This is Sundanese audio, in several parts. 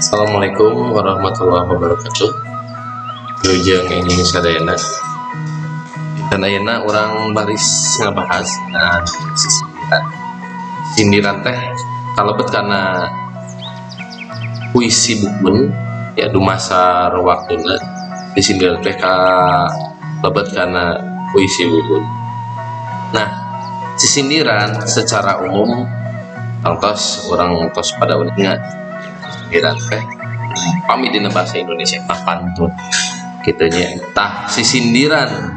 Assalamualaikum warahmatullahi wabarakatuh. Wilujeng enjing sadayana. Dan ayeuna urang baris ngabahas nah sindiran. Sindiran teh kalebet kana puisi bukbun ya, dumasar waktuna disindiran teh kalebet kana puisi bukbun. Nah, sisindiran secara umum tangtos urang tos pada uninga, sindiran teh pami dina bahasa Indonesia mah pantun kitu nya. Tah, sisindiran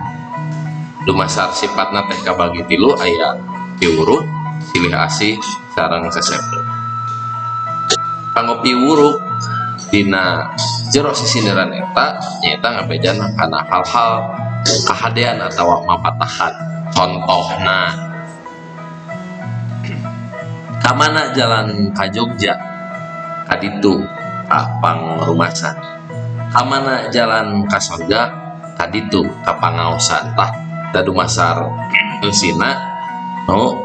dumasar sifatna teh kabagi tilu, aya piwuruk, silih asih, sareng sesepre. Kanggo piwuruk dina jero sisindiran eta nyaeta ngabejan kana hal-hal kahadean atawa mapatahan. Contohna, "Kamana jalan ka Jogja? Kaditu ka Pangrumasan. Kamana jalan ka sorga? Kaditu ka Pangaosan." Tah, da dumasar eusina nu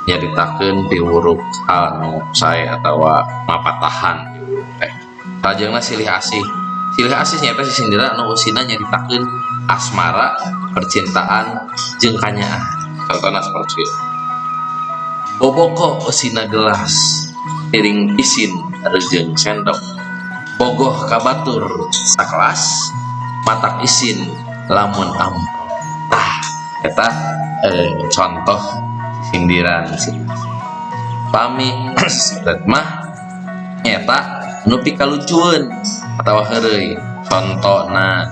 nyaritakeun piwuruk anu sae atawa mapatahan piwuruk teh. Salajengna silih asih. Silih asih nyaeta sisindiran anu eusina nyaritakeun asmara, percintaan, jeung kanyaah. Contohna sapertos ieu: "Boboko eusina gelas, piring pisin rejeung sendok, bogoh ka batur sakelas, matak isin lamun amprok." Tah, eta contoh sindiran silih asih. Pami sesepret mah nyaeta nu pikalucueun atawa heureuy. Contona,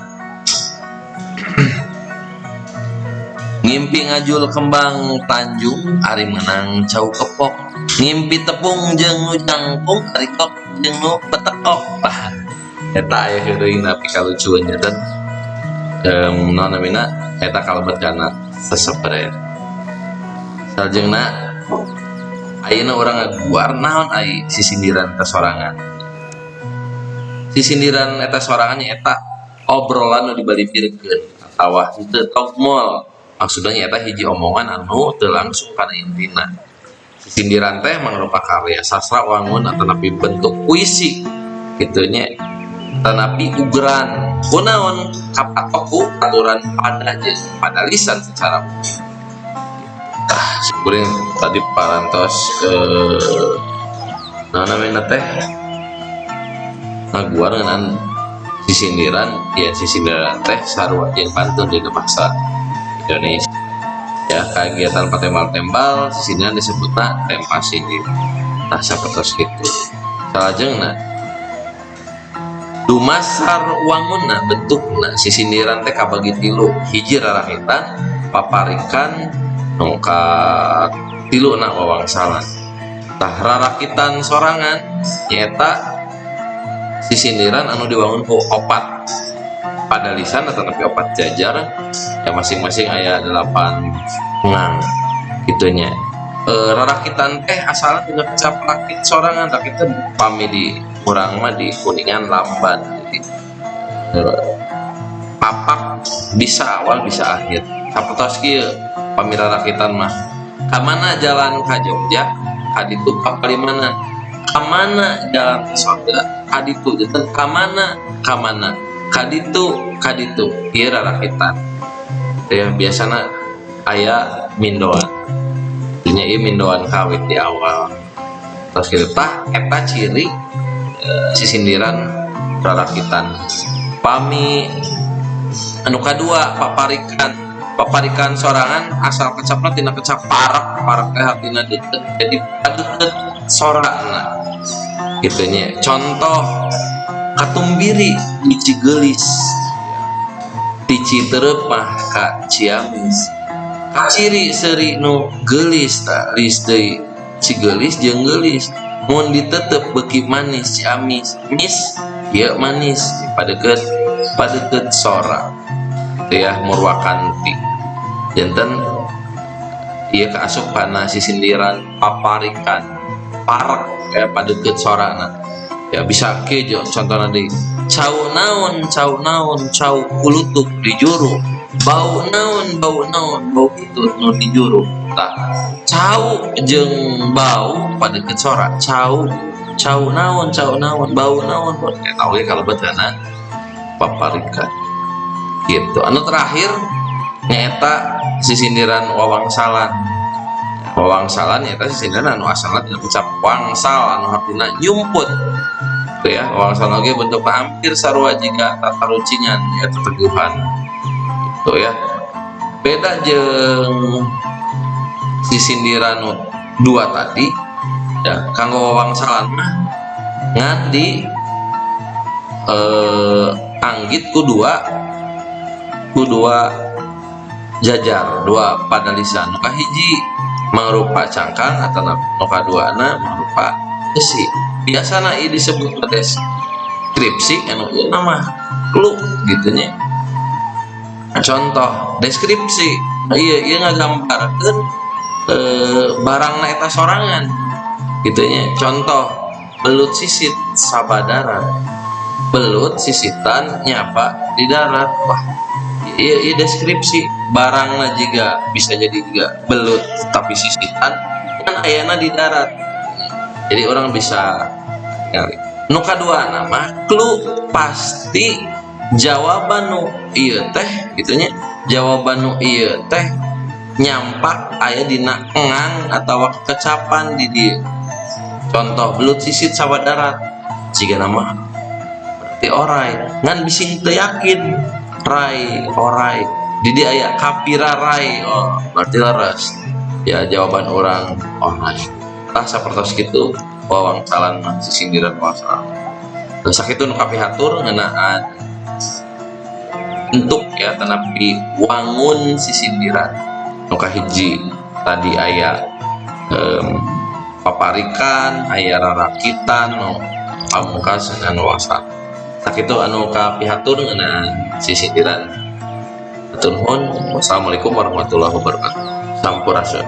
"Ngimpi ngajul kembang Tanjung, ari meunang cau kepok. Ngimpi tepung jeung nu jangkung, ari kok jeung nu petekok." Tah, eta aya heureuyna, pikalucueun nya. Dan naon namina, eta kalebet kana sesepret. Salajengna ayeuna urang ngaguar naon ai sisindiran eta sorangan. Sisindiran eta sorangan nyaeta obrolan nu dibalibirkeun atawa henteu togmol, maksudna nyaeta hiji omongan anu teu langsung kana intina. Sisindiran teh mangrupa karya sastra wangun atanapi bentuk puisi kitu nya, tanapi ugeran kunaon kapatok ku aturan pada jeung padalisan secara umum. Tah, kuring tadi parantos naon namina teh, ngaguar ngeunaan sisindiran ya. Sisindiran teh sarua jeung pantun dina bahasa Indonesia ya. Kegiatan patembal-tembal sisindiran disebutna tempa sindir. Tah, sapertos kitu. Salajengna dumasar wangunna, bentukna, sisindiran teh kabagi tilu: hiji rarakitan, paparikan, nu katiluna wawangsalan. Tah, rarakitan sorangan nyaeta sisindiran anu diwangun ku opat padalisan atanapi opat jajar ya, masing-masing aya 8 ngang kitu nya. Rarakitan teh asalna tina kecap rakit sorangan. Rakit teh pami di urang mah di Kuningan lamban, jadi papak bisa awal bisa akhir. Sapertos kieu pami rarakitan mah: "Kamana jalan ka Jogja? Kaditu ka Palimanan. Kamana jalan ka sorga? Kaditu." Janten kamana kamana, kaditu kaditu, ieu rarakitan ya. Biasana aya mindoan nya, ieu mindoan kawit di awal terus kitu. Tah, eta ciri sisindiran rarakitan. Pami anu kadua paparikan. Paparikan sorangan asal kecapna tina kecap parek. Parek teh artina deket, jadi deket sorana kitu nya. Contoh, "Katumbiri di Cigelis, ti Citeureup mah ka Ciamis, kaciri seuri nu geulis." Tah, lis deui, Cigelis jeung geulis, mun ditetep beuki manis. Ciamis mis ieu manis, padeukeut padeukeut sora kitu ya, murwakanti. Janten ieu kaasup kana sisindiran paparikan, parek ya, padeukeut sorana ya. Bisa kieu contohna deui: "Cau naon, cau naon, cau kulutuk di juru. Bau naon, bau naon, bau hitut nu di juru." Tah, Cau jeung bau padeket sora. Cau, cau naon, cau naon, bau naon. Eta oge kalebet kana paparikan gitu. Anu terakhir nyaeta sisindiran wawangsalan. Wawangsalan nyaeta sisindiran anu asalna tina kecap wangsal anu hartina nyumput gitu ya. Wawangsalan oge bentukna hampir sarua jiga tatarucingan ya, teteguhan gitu ya. Beda jeung sisindiran nu dua tadi ya, kanggo wawangsalan mah ngan di anggit ku dua jajar, dua padalisan. Nu kahiji mangrupa cangkang atau nu kaduana mangrupa eusi. Biasana ieu disebut deskripsi, anu ieu mah clue gitu nya. Contoh deskripsi, iya ieu ngagambarkeun barangna eta sorangan gitu nya. Contoh, belut sisit sabadarat, belut sisitan nyapa di darat. Wah, iya, iya deskripsi barangna juga bisa jadi juga belut tapi sisitan kan ayana di darat, jadi orang bisa nyari. Nu kadua mah clue, pasti jawaban nu ieu teh gitu nya. Jawaban nu ieu teh nyampak aya dina engang atau kecapan di dieu. Contoh, belut sisit sabadarat, jiga nama berarti orai, ngan bising teu yakin rai orai. Di dieu aya kapira rai, oh berarti leres ya, jawaban orang orai. Tah, sapertos kitu wawangsalan mah, sisindiran wawangsalan. Terus sakitu nu kapihatur ngeunaan bentuk ya tanapi wangun sisindiran. Nu kahiji tadi aya paparikan, aya rarakitan, nu pamungkas anu wangsalan. Sakitu anu kapihatur ngeunaan sisindiran. Hatur nuhun. Wassalamualaikum warahmatullahi wabarakatuh. Sampurasun.